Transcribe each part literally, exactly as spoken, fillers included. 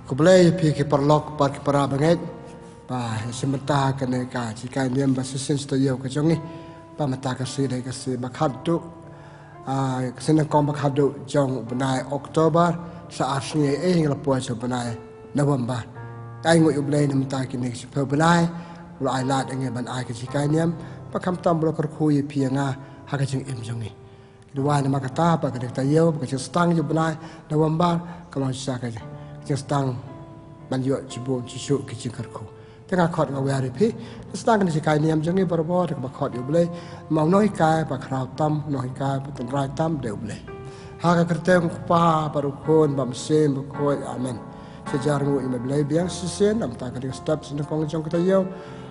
Khublei ïa phi ki paralok bad ki para bangeit ba ïa shim bynta kane ka jinghikai niam ba shisien shi taïew ka jong ngi ba mynta ka sngi dei ka sngi ba khatduh, ah, ka sngi nyngkong ba khatduh jong u bnai October, sa ar sngi ei ei ngi la poi sha u bnai November. Ai nguh ïa U Blei na mynta kine ki shiphew bnai u la ai lad ïa ngi ban ai ka jinghikai niam ba khamtam ba la kyrkhu ïa phi ïa nga ha ka jingim jong ngi. Ki duwai namar kata ba ka dei ka taïew ba ka jingsdang jong u bnai November ka long shisha ka jingsdang ban ïoh shibun shisha ki jingkyrkhu. Te nga khot nga wer ïa phi, ka sdang kane ka jinghikai niam jong ngi barabor kaba khot ïa U Blei, ma u nonghikai ba khraw tam, u nonghikai ba tynrai tam dei U Blei. Ha ka kyrteng u Kpa bad u Khun bad u Mynsiem Bakhuid. Amen. Sa jar nguh ïa me Blei biang shisien na mynta ka dei ka step shi nyngkong jong ka taïew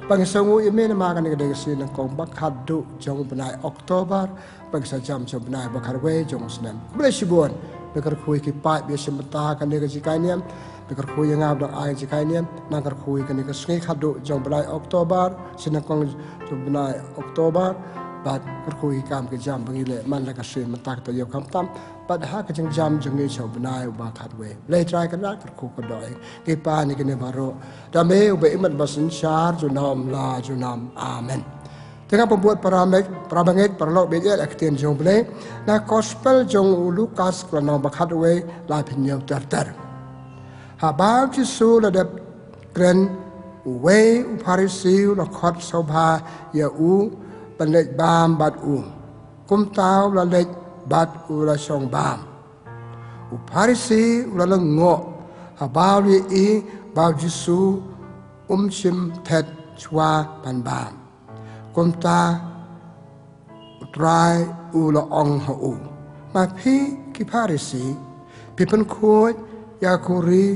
ba ngi sa nguh ïa me namar kane ka dei ka shi nyngkong ba khatduh jong u bnai October, ba ngi sa jam sha u bnai ba khatwei jong u snem. Khublei shibun. Me kyrkhu ïa ki paid ba ïa shim bynta kane ka jinghikai niam, me kyrkhu ïa nga ba dang ai jinghikai niam, nang kyrkhu ïa kane ka sngi khatduh jong u bnai October, shi nyngkong jong u bnai October, bad kyrkhu ïa ki kam ki jam ba ngi leh man la ka sngi mynta ka taïew khamtam bad ha ka jingjam jong ngi sha u bnai uba khatwei. Blei Trai Kynrad kyrkhu kyrdoh ïa ngi. Ngi pan ïa kine baroh da me uba ïeit bad uba synshar junom la junom. Amen. Te nga pynbud para bangeit, para bangeit, paralok bangeit ïa ka ktien jong U Blei na Gospel jong u Lukas ka lynnong ba khatwei, la pynïoh ter ter. Haba u Jisu la dep kren, uwei u Pharisi u la khot sngewbha ïa u ban leit bam bad u. Kumta u la leit bad u la shong bam. U Pharisi u la lyngngoh haba u la ïohi ba u Jisu um shym thet shuwa ban bam. Kumta u Trai u la ong ha u, ma phi ki Pharisi, phi pynkhuid ïa ka khuri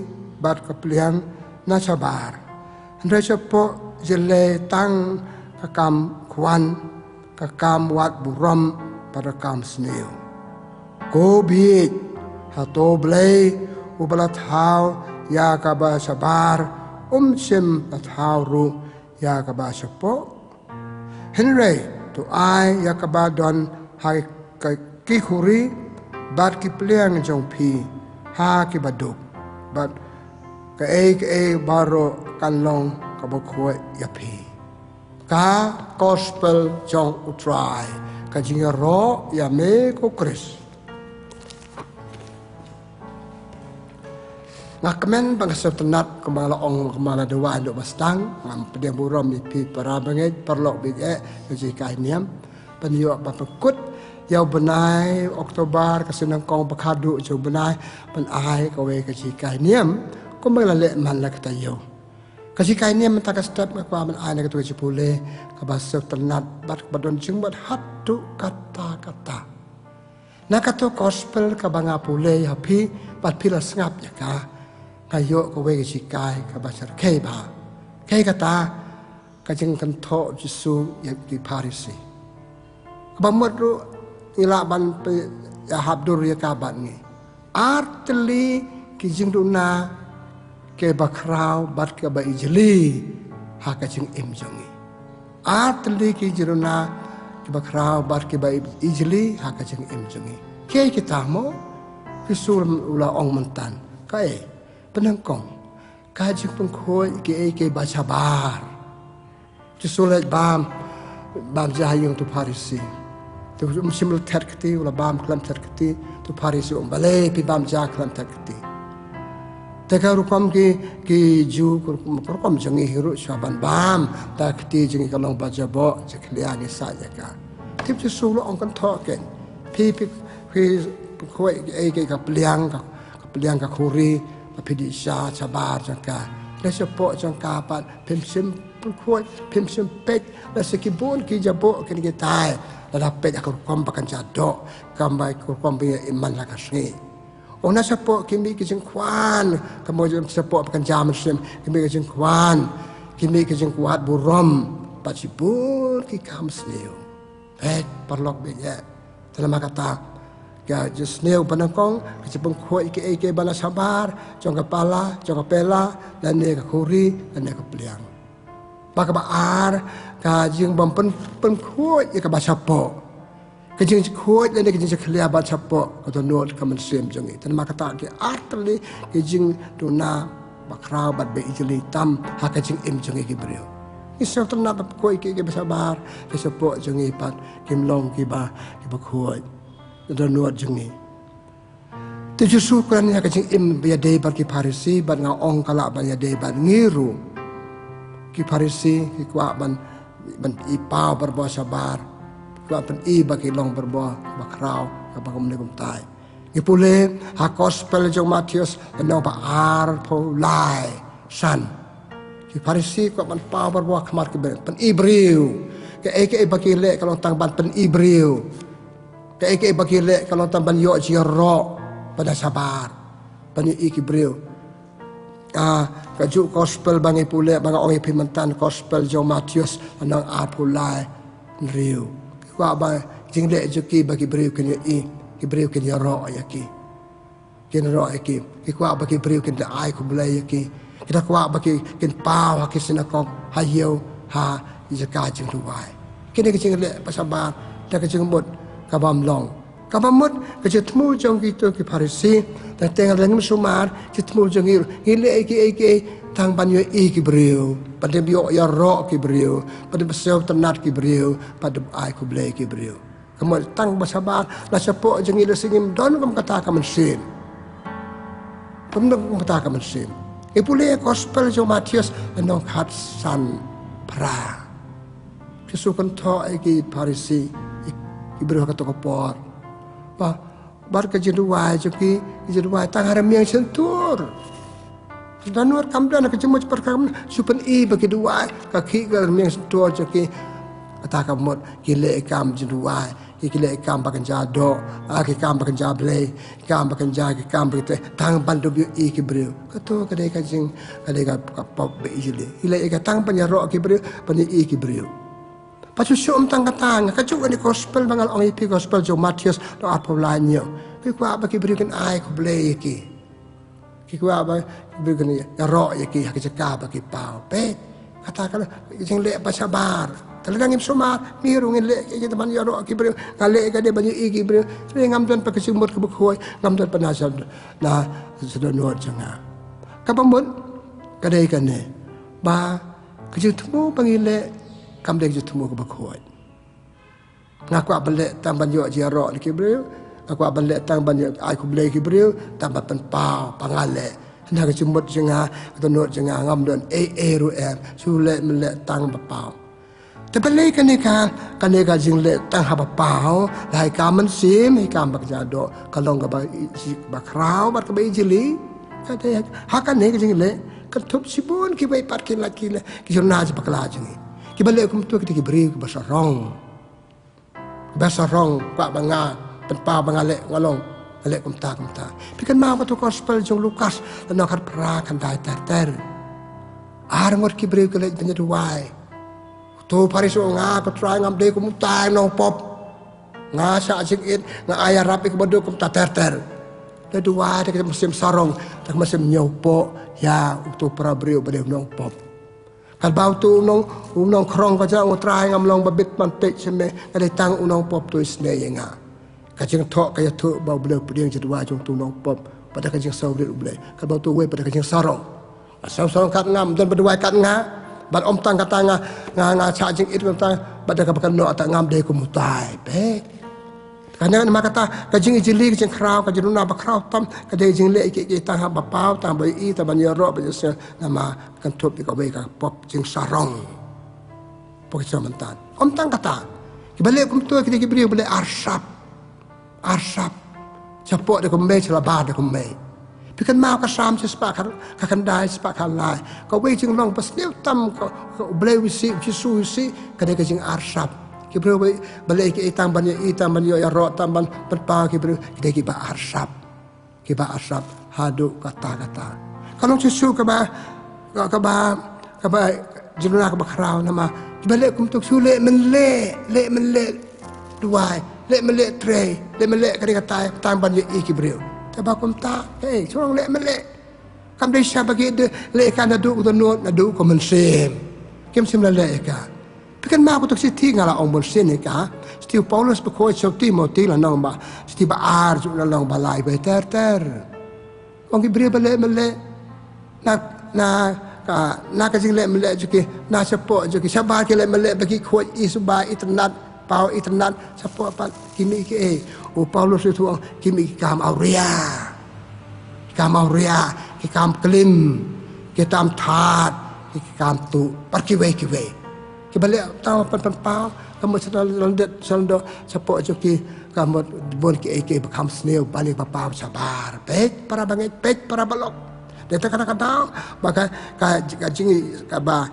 bad ka pliang na shabar, hynrei shapoh jyllei tang ka kam khwan, ka kam wad burom bad ka kam sniew. Ko bieit, hato U Blei uba la thaw ïa kaba shabar um shym la thaw ruh ïa kaba shapoh? Hynrei to ai ïa kaba don ha ki khuri bad ki pliang jong phi ha ki baduk, bad kaei kaei baroh kan long kaba khuid ïa phi. Ka Gospel jong U Trai. Ka jingïaroh ïa me ko Khrist. Nga kmen ba nga sngewtynnat kumba la ong, kumba la duwai naduh ba sdang. Ngam pdiang burom ïa phi para bangeit, paralok bangeit, ïa ka jinghikai niam. Pynïoh ba pynkut ïa u bnai October, ka sngi nyngkong ba khatduh jong u bnai, ban ai kawei ka jinghikai niam kumba la leh man la ka taïew. Ka jinghikai niam mynta ka step nga kwah ban ai na kato ka jingpule kaba sngewtynnat bad kaba don jingmut haduh katta katta. Na kato ka Gospel kaba nga pule ïa phi bad phi la sngap ïa ka, nga ïoh kawei ka jinghikai kaba shyrkhei bha. Kaei kata? Ka jingkynthoh u Jisu ïa ki Pharisi. Kaba mut ruh ngi lah ban pynïahap dur ïa ka bad ngi. Ar tylli ki jingduna kiba khraw bad kiba ijli ha ka jingim jong ngi. Ar tylli ki jingduna kiba khraw bad kiba ijli ha ka jingim jong ngi. Kiei kita mo? U Jisu u la ong mynta, kaei? Ba nyngkong, ka jingpynkhuid kiei kiei ba shabar. Jisu leit bam, bam ja ha ïing uto u Pharisi. Te um shym la thet kti, u la bam khlem thet kti. Uto u Pharisi u ong, balei phi bam ja khlem thet kti? Te ka rukom ki, ki Jiw, ka rukom, ka rukom jong ngi hi ruh shuwa ban bam da kti jong ngi ka long ba jaboh, jakhlia ngi sah ïa ka. Te u Jisu u la ong, kynthoh kein. Phi, phi, phi, phi khuid kiei kiei ka pliang, ka, ka pliang ka khuri, ba phi dih sha shabar jong ka. Hynrei shapoh jong ka pat phim shym pynkhuid, phim shym peit, lehse ki bun ki jaboh kine kitai. Lada peit ha ka rukom ba kan ja doh, kam ba ka rukom ba ïa im man la ka sngi. Ong, na shapoh ki mih ki jingkhwan, ka mut shapoh ba kan ja mynsiem, ki mih ki jingkhwan, ki mih ki jingwad burom bad shibun ki kam sniew. Peit paralok bangeit. Te namar kata, ka jingsniew ba nyngkong ka jingpynkhuid kiei kiei ba la shabar jong ka pala, jong ka pela, lane ka khuri, lane ka pliang. Bad kaba ar, ka jingbym pyn, pynkhuid ïa kaba shapoh. Ka jingkhuid lane ka jingjakhlia ba shapoh ka dohnud ka mynsiem jong ngi. Te namar kata ki ar tylli ki jingduna bakhraw bad ba ijli tam ha ka jingim jong ngi ki briew. Ngi sngewtynnat bad khuid ki, ki ba shabar, ki shapoh jong ngi pat kim long ki ba, ki ba khuid. Dohnud jong ngi. Te Jisu kren ïa ka jingim ba ïadei bad ki Pharisi, bad nga ong ka lah ban ïadei bad ngi ruh. Ki Pharisi ki kwah ban, ban i paw barabor shabar. Ki kwah ban i ba ki long barabor bakhraw, kaba kumne kumtai. Ngi pule ha Gospel jong Mathaios, lynnong ba arphew lai san. Ki Pharisi ki kwah ban paw barabor khmat ki briew, pyni briew. Kaei kaei ba ki leh ka long tang ban pyni briew. Kaei kaei ba ki leh ka long tang ban ïoh jingïaroh, ban da shabar, ban ïohi ki briew. Ah, kajuh Gospel ba ngi pule, ba nga ong ïa phi mynta, Gospel jong Mathaios, lynnong arphew lai, hynriew. Ki kwah ba jingleh jong ki ba ki briew kin ïohi, ki briew kin ïaroh ïa ki. Kin ïaroh ïa ki. Ki kwah ba ki briew kin da ai khublei ïa ki. Ki da kwah ba ki kin paw ha ki synagog, ha ïew, ha jaka jingduwai. Kine ki jingleh ba shabar, da ka jingmut ka bym long. Kaba mut ka jingthmu jong kito ki Pharisi, teng teng lada ngim sumar, jingthmu jong ngi, ngi leh kiei kiei tang ban ïohi ki briew, ban da ïoh ïaroh ki briew, ban da sngewtynnat ki briew, ban da ai khublei ki briew. Ka mut tang ba shabar, la shapoh jong ngi la sngim, don kum kata ka mynsiem. Don kum kata ka mynsiem. Ngi pule Gospel jong Mathaios, lynnong khatsan phra. Jisu kynthoh ïa ki Pharisi, ïa ki briew ha kato ka por. Ba, bad ka jingduwai jong ki, ki jingduwai tang ha rmiang shyntur. Dohnud kam don ka jingmut, bad kam shu pyni ba ki duwai, ka khih ka rmiang shyntur jong ki. Kata ka mut, ki leh kam jingduwai, ki, ki leh kam ba kynja doh, ah, ki kam ba kynja Blei, ki kam ba kynja, ki kam ba kynja, tang ban da ïohi ki briew. Kato ka dei ka jing, ka dei ka, ka pop ba ijli. Ki leh ka tang ban ïaroh ki briew, ban ïohi ki briew. Pat shu shu ym tang kata, nga kajuh kane Gospel ba nga la ong ïa phi, Gospel jong Mathaios, lynnong arphew lai hynñiew. Ki kwah ba ki briew kin ai khublei ïa ki. Ki kwah ba ki briew kin ïaroh ïa ki ha ka jaka ba ki paw. Peit, kata ka jingleh ba shabar. Te lada ngim sumar, ngi ruh ngin leh ïa ki tang ban ïaroh ki briew. Nga leh ka dei ban ïohi ki briew. Te ngam don pat ka jingmut kaba khuid, ngam don pat na sha, na sha dohnud jong nga. Kaba mut ka dei kane. Ba ka jingthmu ba ngi leh, kam dei ka jingthmu kaba khuid. Nga kwah ban leh tang ban ïoh jingïaroh na ki briew. Nga kwah ban leh tang ban ïoh ai khublei ki briew, tang ban pynpaw ba nga leh. Na ka jingmut jong nga, ka dohnud jong nga, ngam don ei ei ruh em. Shu leh men leh tang ba paw. Te balei kane ka, kane ka jingleh tang ha ba paw, la ha i kam mynsiem, ha i kam ba kynja doh, ka long kaba i, bakhraw bad kaba ijli. Ka dei ha kane ka jingleh, kynthup shibun kiwei pat ki lait ki leh, ki jingduna jong bakla jong ngi. Kiba leh kumto ki dei ki briew kiba sarong. Ba sarong, kwah ba nga pynpaw ba nga leh, nga long, nga leh kumta kumta. Phi kynmaw kato Gospel jong Lukas, lynnong khatphra, khyndai ter ter. Ar ngut ki briew ki leit ban ïaduwai. Uto u Pharisi u ong, nga, ko Trai, ngam dei kum utai u nongpop. Nga shah jingit, nga ai ïarap ïa kaba duk kumta ter ter. La duwai da ka mynsiem sarong, da ka mynsiem ñiewpoh ïa uto u para briew ba dei u nongpop. Katba uto u nong, u nongkhrong ka jong u, Trai, ngam long ba bit ban peit sha me, nga dei tang u nongpop, to isynei ïa nga. Ka jingthoh ka ïathuh ba U Blei u pdiang jingduwai jong uto u nongpop, bad da ka jingsngewrit U Blei. Katba uto uwei bad da ka jingsarong. Nga sngewsarong kat nga, ym don ba duwai kat nga. Bad ym tang kata nga, nga, nga shah jingit kumta, bad da kaba kynnoh ta ngam dei kum utai. Peit. Kane namar kata, ka jingijli, ka jingkhraw, ka jingduna bakhraw tam, ka dei ka jingleh kiei kiei tang ha ba paw, tang ba ïohi, tang ban ïaroh, ban ïasngewthuh, namar kynthup ïa kawei ka pop jingsarong. Pop jingsarong mynta. Ym tang kata. Kiba leh kumto ki dei ki briew ba leh arsap. Arsap. Shapoh da kumne, sha labar da kumne. Phi kynmaw ka Salm shispah kha, kha khyndai, shispah kha lai. Kawei jinglong ba sniew tam ka, ka U Blei u isih, Jisu u isih, ka dei ka jingarsap. Ki briew ba, ba leh kiei tang ban ïohi, tang ban ïoh ïaroh, tang ban pynpaw ki briew, ki dei kiba arsap. Kiba arsap haduh katta katta. Ka long shisha kaba, ka, kaba, kaba jingduna kaba khraw namar kiba leh kumto shu leh men leh, leh men leh duwai, leh men leh trei, leh men leh kane katai, tang ban ïohi ki briew. Te ba kumta, hei, shu leh men leh. Kam dei shisha ba ki leh ka naduh ka dohnud, naduh ka mynsiem. Kim shym la leh ïa ka. Phi kynmaw kato ka shithi nga la ong bun sien ïa ka. Shithi u Paulus bakhuid sha u Timothy lynnong ba, shithi ba ar, jong lynnong ba lai, ba ter ter. Ong ki briew ba leh men leh. Na Na ka, na ka jingleh mynleh jong ki, na shapoh jong ki shabar ki leh mynleh ba ki khuid i suba itynnad, paw itynnad, shapoh pat ki mih ki ei. U Paulus u ong ki mih ki kam awria. Ki kam awria, ki kam klim, ki kam thad, ki kam tuh, pat kiwei kiwei. Kiba leh tang pynpaw, ka mut sa lyndet sa lyndoh shapoh jong ki, ka mut bun ki ei ki ba kham sniew ban ïa ba paw shabar. Peit para bangeit, peit para balok. Dei ta ka daw ba ka, ka, ka jing, kaba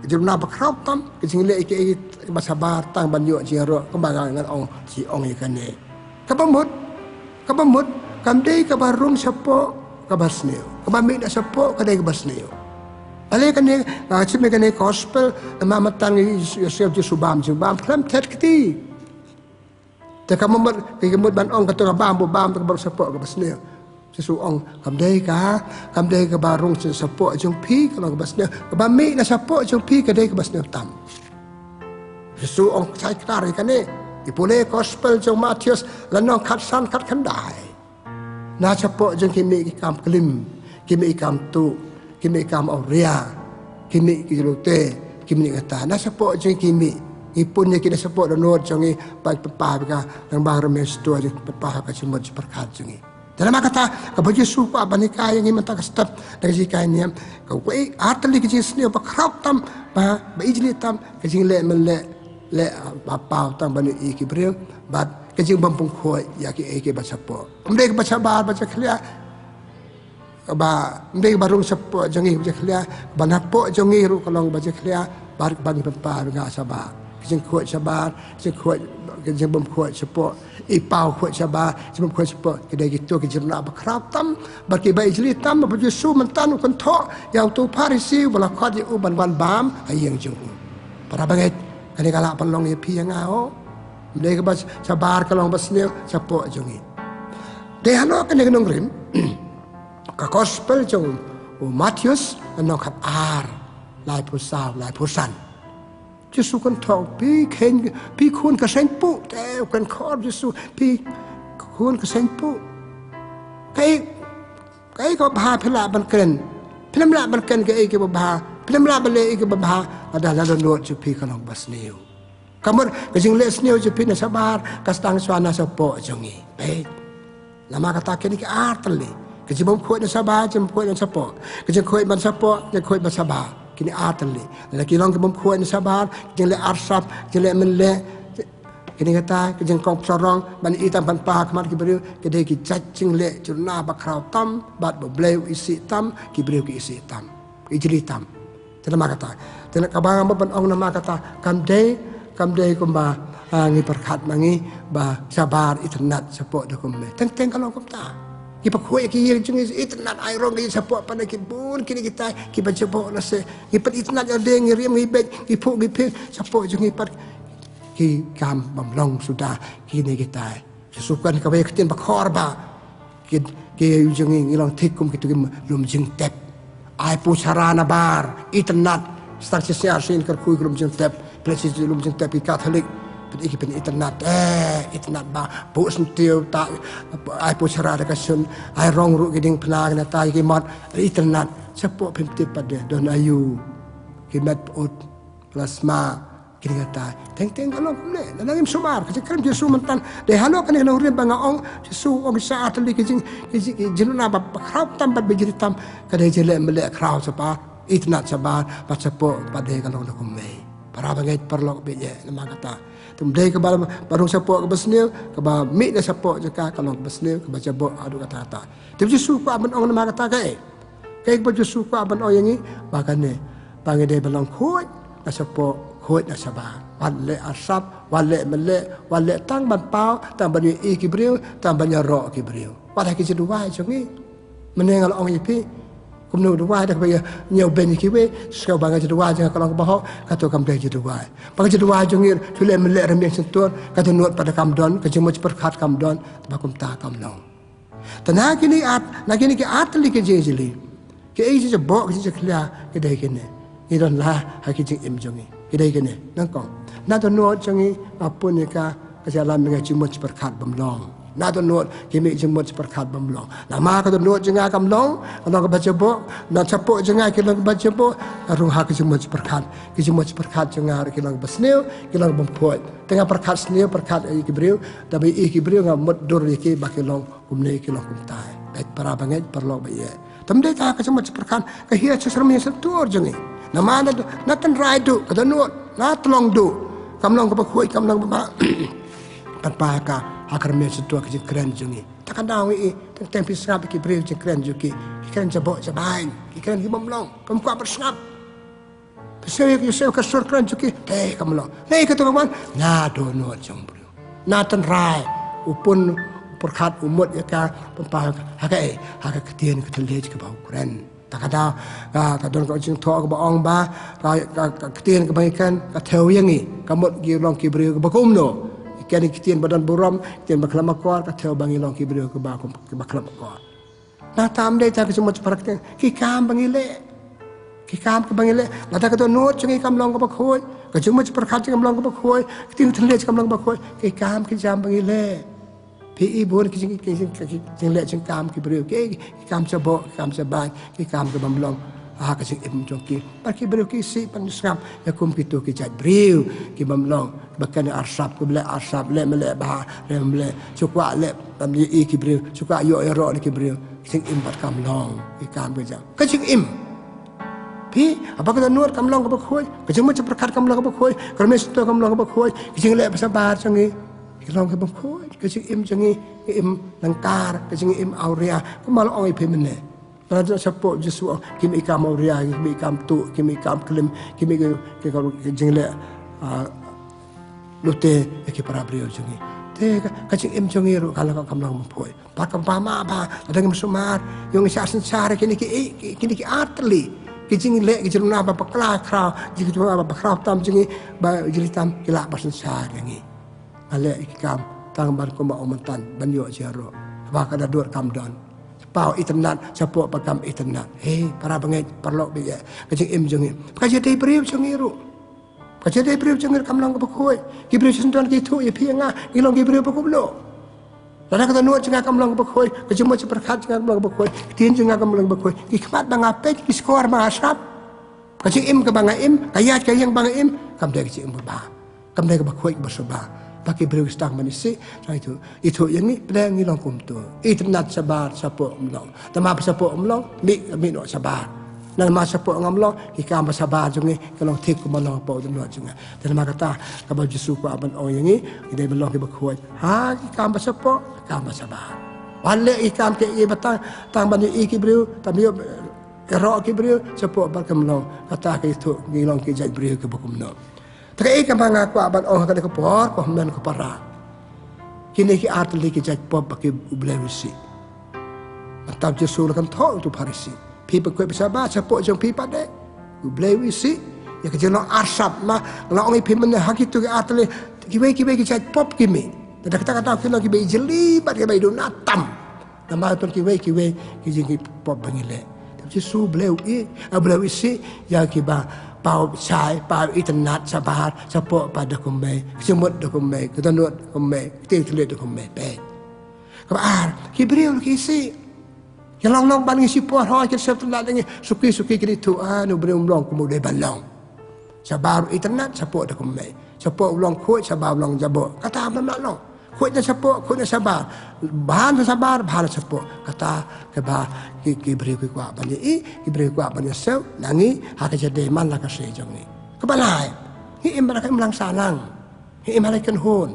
jingduna ba khraw tam, ka jingleh ki ei ba shabar tang ban ïoh jingïaroh, kumba nga ngan ong, shi ong ïa kane. Kaba mut, kaba mut, kam dei kaba rung shapoh kaba sniew, kaba mih na shapoh ka dei kaba sniew. Ale kane, nga shim ïa kane gospel, namar mynta ngi ïohsngew Jisu bam jingbam khlem thet kti. Te ka mut, ka mut ban ong kato ka bam, ba bam, kaba rung shapoh kaba sniew. Jisu ong kam dei ka, kam dei kaba rung shapoh jong phi ka long kaba sniew, kaba mih na shapoh jong phi ka dei kaba sniew tam. Jisu ong shai ktar ïa kane. I pule gospel jong Mathaios lynnong khatsan khatkhyndai. Na shapoh jong ki mih ki kam klim, ki mih ki kam tuh, ki mih ki kam awria, ki mih ki lute, ki mih kata. Na shapoh jong ki mih, ngi pun ïa ki na shapoh dohnud jong ngi, ban pynpaw ka, nang ba rymmen stua jong pynpaw ka jingmut jingpyrkhat jong ngi. Te namar kata kaba Jisu kwah ban hikai ïa ngi mynta ka step, da ka jinghikai niam, ka wei ar tylli ka jingsniew ba khraw tam, ba, ba ijli tam, ka jingleh mynleh, leh ba paw tang ban ïohi ki briew, bad ka jingbym pynkhuid ïa ki ei ki ba shapoh. Ym dei kaba shabar ba jakhlia, ba, ym dei kaba rung shapoh jong ngi ba jakhlia, ba napoh jong ngi ruh ka long ba jakhlia, bad ba ngi pynpaw ba nga shabar. Ka jingkhuid shabar, ka jingkhuid, ka jingbym khuid shapoh, i paw khuid shabar, jingbym khuid shapoh, ki dei kito ki jingduna ba khraw tam, bad kiba ijli tam, ba Jisu mynta u kynthoh ïa uto u Pharisi uba la khot ïa u ban wan bam ha ïing jong u. Para bangeit, kane ka lah pynlong ïa phi ïa nga o. Ym dei kaba shabar ka long ba sniew shapoh jong ngi. Te halor kane ka nongrim, ka gospel jong u Mathaios lynnong khatar, laiphew saw, laiphew san. Jisu kynthoh, phi khun, phi khun ka seng puh, te u kren khor Jisu, phi khun ka seng puh. Kaei, kaei kaba bha phi lah ban kren? Phim lah ban kren kaei kaba bha, phim lah ban leh kaei kaba bha lada la dohnud jong phi ka long ba sniew. Ka mut ka jingleh sniew jong phi na shabar ka sdang shwa na shapoh jong ngi. Peit. Namar kata kine ki ar tylli, ka jingbym khuid na shabar, jingbym khuid na shapoh, ka jingkhuid ban shapoh, jingkhuid ban shabar. Kine ar tylli. Lada ki long ki bym khuid na shabar, ka jingleh arsap, ka jingleh mynleh, kine kata, ka jingkong psarong ban ïohi tam ban paw ha khmat ki briew, ka dei ki jait jingleh jingduna ba khraw tam, bad ba U Blei u isih tam, ki briew ki isih tam, ijli tam. Te namar kata, te na kaba nga mut ban ong namar kata, kam dei, kam dei kumba, ah, ngi pyrkhat ma ngi ba shabar itynnad shapoh da kumne. Teng teng ka long kumta. Ngi pynkhuid ïa ki ïing jong ngi itynnad, ai rong ïa shapoh, pat ki bun kine kita kiba jaboh na se. Ngi pat itynnad ïa dei, ngi riam ngi beit, ngi phuh ngi phieng shapoh jong ngi, pat ki kam bym long suda kine kita. Jisu kren kawei ka ktien ba khor ba, ki, ki ïing jong ngi ngi long thik kum kito ki lum jingtep. Ai poh shara na bar, itynnad, sdang shisha shisha kyrkhu ki lum jingtep, pynleit sha lum jingtep ki Katholik, pyn, ki pynitynnad, eh, itynnad ba, buh syntiew ta, ai poh shara da ka shun, ai rong ruh ki diengphna, ki nata, ki mot, itynnad, shapoh phim tip pat de, don aïu, ki met pyut, plasma, kine kita. Teng teng ka long kumne. Lada ngim sumar, ka jingkren Jisu mynta. Dei halor kane ka nongrim ba nga ong, Jisu ong sa ar tylli ki jing, ki jing, ki jingduna ba, ba khraw tam bad ba ijli tam. Ka dei jingleh mynleh khraw shabar, itynnad shabar, bad shapoh, bad dei ka long da kumne. Para bangeit paralok baieit, namar kata. Te ym dei kaba, ba rung shapoh kaba sniew, kaba mih na shapoh jong ka, ka long kaba sniew, kaba jaboh, haduh katta katta. Te Jisu kwah ban ong namar kata kaei? Kaei kaba Jisu kwah ban ong ïa ngi, ba kane, ba ngi dei ban long khuid na shapoh, khuid na shabar. Wat leh arsap, wat leh mynleh, wat leh tang ban paw, tang ban ïohi ki briew, tang ban ïaroh ki briew. Wat ha ki jingduwai jong ngi. Mynne nga la ong ïa phi, kumno duwai da kaba ïa ñiew beiñ ïa kiwei, sngewbha ka jingduwai jong nga ka long kaba hok, kato kam dei jingduwai. Ba ka jingduwai jong ngi, shu leh mynleh rymmiang shyntur, ka jingnud pat kam don, ka jingmut jingpyrkhat kam don, ba kumta kam long. Te na kine ar, na kine ki ar tylli ki jingijli, ki ei ki jingjaboh, ki jingjakhlia, ki dei kine. Ngi don la ha ki jingim jong ngi, ki dei kine. Nyngkong, na dohnud jong ngi, nga pun ïa ka, ka jingïalam ïa ka jingmut jingpyrkhat bym long. Na dohnud ki mih jingmut jingpyrkhat bym long. Namar ka dohnud jong nga kam long, ka long kaba jaboh, na shapoh jong nga ki long kaba jaboh, ka rung ha ka jingmut jingpyrkhat, ki jingmut jingpyrkhat jong nga ki long kaba sniew, ki long kaba khuid. Te nga pyrkhat sniew, pyrkhat ïa ki briew, da ba ïa ki briew nga mutdur ïa ki ba ki long kumne ki long kumtai. Bad para bangeit paralok ba ïeit. Tam dei ta ka jingmut jingpyrkhat, ka hiar shisha ïa shyntur jong ngi. Namar na, na tynrai duh, ka dohnud, na tlong duh. Kam long kaba khuid, kam long kaba pynpaw ha ka, ha ka rmier shyntur ka jingkren jong ngi. Ta ka daw ngi i, teng teng phi sngap ki briew jingkren jong ki, ki kren jaboh jabain, ki kren ki bym long, kam kwah ban sngap. Phi sngap ïa ki, sngap ka sur kren jong ki, te kam long. Nei ka tu ka wan, na dohnud jong briew. Na tynrai, u pun, u pyrkhat, u mut ïa ka, pynpaw ha ka, ha ka ei, ha ka ktien ka thylliej kaba u kren. Ta ka daw, ka, ka don ka jingthoh kaba ong ba, ka, ka, ka ktien kaba ngi kren, ka thew ïa ngi, ka mut ngi long ki briew kiba kumno. Ngi kren ki ktien ba don burom, ktien ba khlem akor, ka thew ba ngi long ki briew kiba kum, kiba khlem akor. Na tam dei ta ka jingmut jingpyrkhat, ki kam ba ngi leh. Ki kam kaba ngi leh, lada ka dohnud jong ngi kam long kaba khuid, ka jingmut jingpyrkhat jong ngi kam long kaba khuid, ka ktien thylliej kam long kaba khuid, ki kam ki jam ba ngi leh. Phi i bun ki jing, ki jing, ki jingleh jingkam ki briew, ki, ki kam jaboh, ki kam jabain, ki kam ki bym long ha ka jingim jong ki. Bad ki briew ki sih ban sngap ïa kum kito ki jait briew ki bym long, ba kane arsap, kumba leh arsap, leh me leh bha, leh me leh, shu kwah leh ban ïohi ki briew, shu kwah ïoh ïaroh na ki briew. Ka jingim pat kam long, ki kam ki jam. Ka jingim. Phi, haba ka dohnud kam long kaba khuid, ka jingmut jingpyrkhat kam long kaba khuid, ka rmier shyntur kam long kaba khuid, ka jingleh ba shabar jong ngi ki long kaba khuid, ka jingim jong ngi, ka im lyngkar, ka jingim awria, kumba la ong ïa phi mynne. Ba la jong shapoh Jisu, ki mih kam awria, ki mih kam tuh, ki mih kam klim, ki mih ki, ki, ki jingleh, ah, lute ïa ki para briew jong ngi. Te ka, ka jingim jong ngi ruh ka long kam long kaba khuid. Ba ka ba ma ba, lada ngim sumar, ïoh ngi shah synshar, kine ki, ki, kine ki ar tylli ki jingleh, ki jingleh ba bakla khraw, ki jingleh ba bakla tam jong ngi, ba jingri tam ki lah ban synshar ïa ngi. Nga leh ki kam tang ban kumba u mynta ban ïoh jia ruh. Ba ka dohnud kam don. Paw itynnad, shapoh ba kam itynnad. Hei, para bangeit, paralok ba ïeit, ka jingim jong ngi, ka jingdei briew jong ngi ruh. Ka jingdei briew jong ngi ruh kam long kaba khuid. Ki briew shisien don ki thuh ïa phi ïa nga, ngi long ki briew ba kumno. Lada ka dohnud jong nga kam long kaba khuid, ka jingmut jingpyrkhat jong nga kam long kaba khuid, ka ktien jong nga kam long kaba khuid, ki khmat ba nga peit, ki shkor ba nga sngap, ka jingim kaba nga im, ka ïaid ka ïeng ba nga im, kam dei ka jingim ba bha. Kam dei kaba khuid kaba shabar. Ba ki briew ki sdang ban isih, sdang ithuh, ithuh ïa ngi, pdeng ngi long kumto. Itynnad shabar, shapoh ym long. Tangba ba shapoh ym long, mih, mih noh shabar. Namar shapoh ngam long, ki kam ba shabar jong ngi ki long thik kumba long hapoh dohnud jong nga. Te namar kata, kaba Jisu kwah ban ong ïa ngi, ngi dei ban long kiba khuid ha ki kam ba shapoh, ki kam ba shabar. Wat leh ki kam kiei kiei ba tang, tang ban ïohi ki briew, tang ban ïoh, ïaroh ki briew, shapoh bad kam long. Kata ka ithuh ngi long ki jait briew kiba kumno. Te kaei kaba nga kwah ban ong ha kane ka por, ko hynmen ko para. Kine ki ar tylli ki jait pop ba ki U Blei u isih. Mynta u Jisu u la kynthoh ïa uto u Pharisi. Phi phi khuid ba shabar, shapoh jong phi pat de U Blei u isih. Ïa ka jinglong arsap, ma nga la ong ïa phi mynne, ha kito ki ar tylli, kiwei kiwei ki jait pop ki mih. Te da kata kata ki long kiba ïjli bad kiba ïaduna tam. Namar don kiwei kiwei ki jingpop ba ngi leh. Te u Jisu u Blei u i, eh, u Blei u isih ïa kiba paw shai, paw itynnad shabar, shapoh pat da kumne, ka jingmut da kumne, ka dohnud da kumne, ka ktien thylliej da kumne, peit. Kaba ar, ki briew ki isih. Ïa long long ban ngi shipor hoi, ki sep tynnad ngi, suki suki ki ithuh, ah, une u briew um long kumno u dei ban long. Shabar u itynnad, shapoh da kumne. Shapoh u long khuid, shabar u long jaboh. Kata ba ma long. Khuid na shapoh, khuid na shabar. Bha na shabar, bha na shapoh. Kata kaba ki, ki briew ki kwah ban ïohi, ki briew ki kwah ban ïasep na ngi, ha ka jingdei man la ka sngi jong ngi. Kaba lai. Ngi im ba la ka imlang sahlang. Ngi im ha la ki kynhun.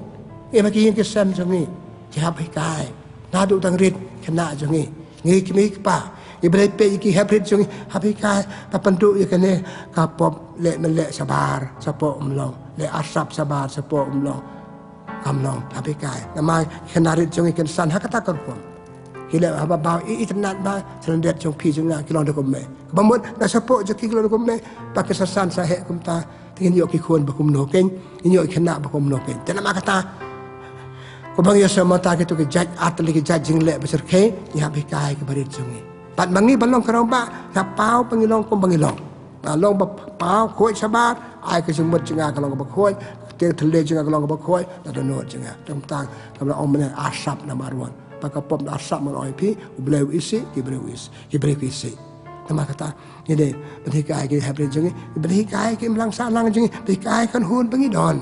Ngi im ha ki ïing ki sem jong ngi. Ki hap hikai. Naduh dang rit khynnah jong ngi. Ngi ki kmie ki kpa. Ngi Blei peit ïa ki hep rit jong ngi. Hap hikai. Ba pynduh ïa kane ka pop leh me leh shabar. Shapoh um long. Leh arsap shabar. Shapoh um long. Kam long. Hap hikai. Namar ki khynnah rit jong ngi kin san ha kata ka rukom. Ki leh haba ba i, itynnad ba, sa lyndet jong phi jong nga ki long da kumne. Kaba mut na shapoh jong ki ki long da kumne, ba ki sa san sa heh kumta, te ngin ïoh ki khun ba kumno kein, ngin ïoh ki khynnah ba kumno kein. Te namar kata, kumba ngi ïashem mynta kito ki jait ar tylli ki jait jingleh ba shyrkhei, ngi hap hikai ki barit jong ngi. Bad ma ngi ba long ki rangbah, ngi hap paw ba ngi long kumba ngi long. Ba long ba paw khuid shabar, ai ka jingmut jong nga ka long kaba khuid, Te thylliej jong nga ka long kaba khuid, la dohnud jong nga. Tang tang, ka la ong mynne arsap namar wan. Ba ka pop arsap, ngan ong ïa phi, u Blei u isih, ki briew u isih, ki briew ki isih. Namar kata, ngi dei ban hikai ki hapdeng jong ngi, ban hikai ki imlang sahlang jong ngi, ban hikai khun ba ngi don.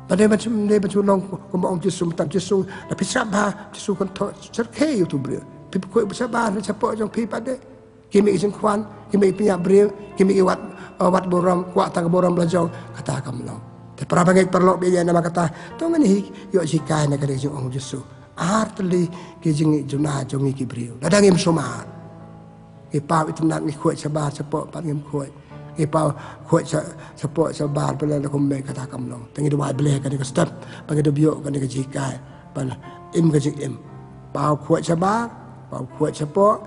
Ba dei ban shu, dei ban shu long kumba ong Jisu, mynta Jisu, la phi sngap bha, Jisu kan thoh syrkhei ïa uto u briew. Phi khuid shabar, shapoh jong phi pat de. Ki mih ki jingkhwan, ki mih ki pynïap briew, ki mih ki wad, eh, wad burom, kwah tang ka burom la jong, kata kam long. Te para bangeit paralok, ba ïa namar kata, to ngin hi, ïoh hikai na ka dei jingong Jisu. Ar tylli ki jingïohi jong ngi ki briew. Lada ngim sumar. Ngi paw itynnad, ngi khuid shabar shapoh pat ngim khuid. Ngi paw khuid sha, shapoh shabar pat la kumne, kata kam long. Te ngi duwai Blei kane ka step, ba ngi dup ïoh kane ka jinghikai, ban im ka jingim. Paw khuid shabar, paw khuid shapoh,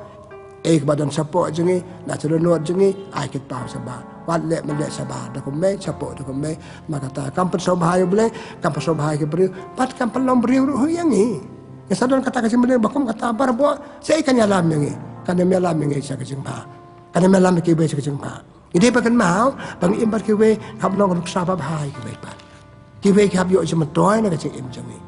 eh, kaba don shapoh jong ngi, na sha dohnud jong ngi, ai kit paw shabar. Wat leh men leh shabar da kumne, shapoh da kumne, namar kata kam pynsngewbha ïa u Blei, kam pynsngewbha ïa ki briew, bad kam pynlong briew ruh ïa ngi. Ngi sa don kata ka jingmyntoi ba kum kata barabor, sa kan ïalam ïa ngi, kan ïalam ïa ngi sha ka jingbha, kan ïalam ïa kiwei sha ka jingbha. Ngi dei ban kynmaw ba ngi im bad kiwei, hap long nuksa babha ïa kiwei pat. Kiwei ki hap ïoh jingmyntoi na ka jingim jong ngi,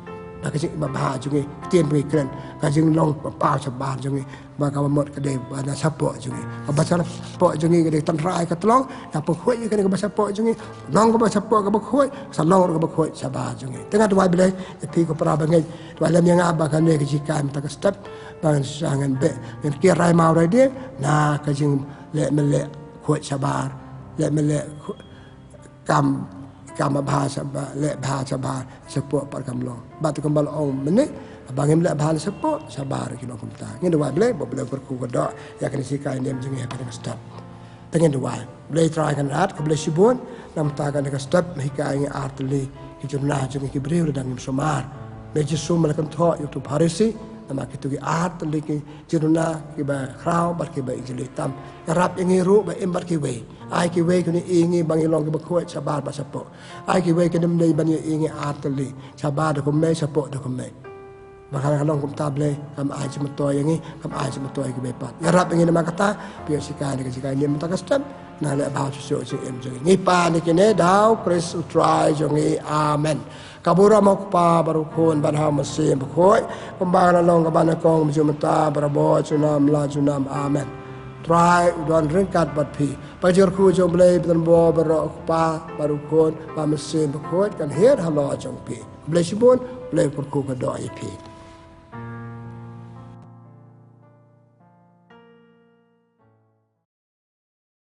na ka jingim babha jong ngi. Ktien ba ngi kren, ka jinglong paw shabar jong ngi, ba kaba mut ka dei ba na shapoh jong ngi. Kaba shapoh jong ngi ka dei tynrai ka tlong, na pynkhuid ïa kane kaba shapoh jong ngi, long kaba shapoh kaba khuid, sa long ruh kaba khuid shabar jong ngi. Te nga duwai Blei ïa phi ko para bangeit, duwai lem ïa nga ba kane ka jinghikai mynta ka step, ba ngan sa ngan beh, ngan kiew rai maw rai dieng na ka jingleh men leh khuid shabar, leh men leh khu-, kam, kam bha shabar, leh bha shabar, shapoh pat kam long. Bad te kumba la ong mynne, ba ngim leh bha shapoh, shabar ki long kumta. Ngin duwai Blei, ba Blei u kyrkhu kyrdoh ïa kane ka jinghikai niam jong ngi ha kane ka step. Te ngin duwai. Blei Trai Kynrad, khublei shibun namar kata kane ka step, hikai ngi ar tylli ki jingduna jong ngi ki briew lada ngim sumar. Me Jisu, me la kynthoh ïa uto u Pharisi namar kito ki ar tylli ki jingduna kiba khraw bad kiba ijli tam. Ïarap ïa ngi ruh ba im bad kiwei. Ai kiwei kin ïohi ïa ngi ba ngi long kiba khuid shabar bad shapoh. Ai kiwei kin ym dei ban ïohi ïa ngi ar tylli, shabar da kumne, shapoh da kumne. Ba ka long kumta Blei, kam ai jingmyntoi ïa ngi, kam ai jingmyntoi ïa kiwei pat. Ïarap ïa ngi namar kata, phi ïoh hikai na ka jinghikai niam mynta ka step, nang leh bha shuh shuh jingim jong ngi. Ngi pan ïa kine da u Khrist u Trai jong ngi. Amen. Ka burom ha u Kpa bad u Khun bad ha u Mynsiem Bakhuid, kumba ka la long kaba nyngkong, mynta, barabor, junom la junom. Amen. Trai u don ryngkat bad phi. Ba ka jingkyrkhu jong u Blei ba donbor baroh, u Kpa bad u Khun bad u Mynsiem Bakhuid, kan hiar halor jong phi. Khublei shibun, Blei u kyrkhu kyrdoh ïa phi.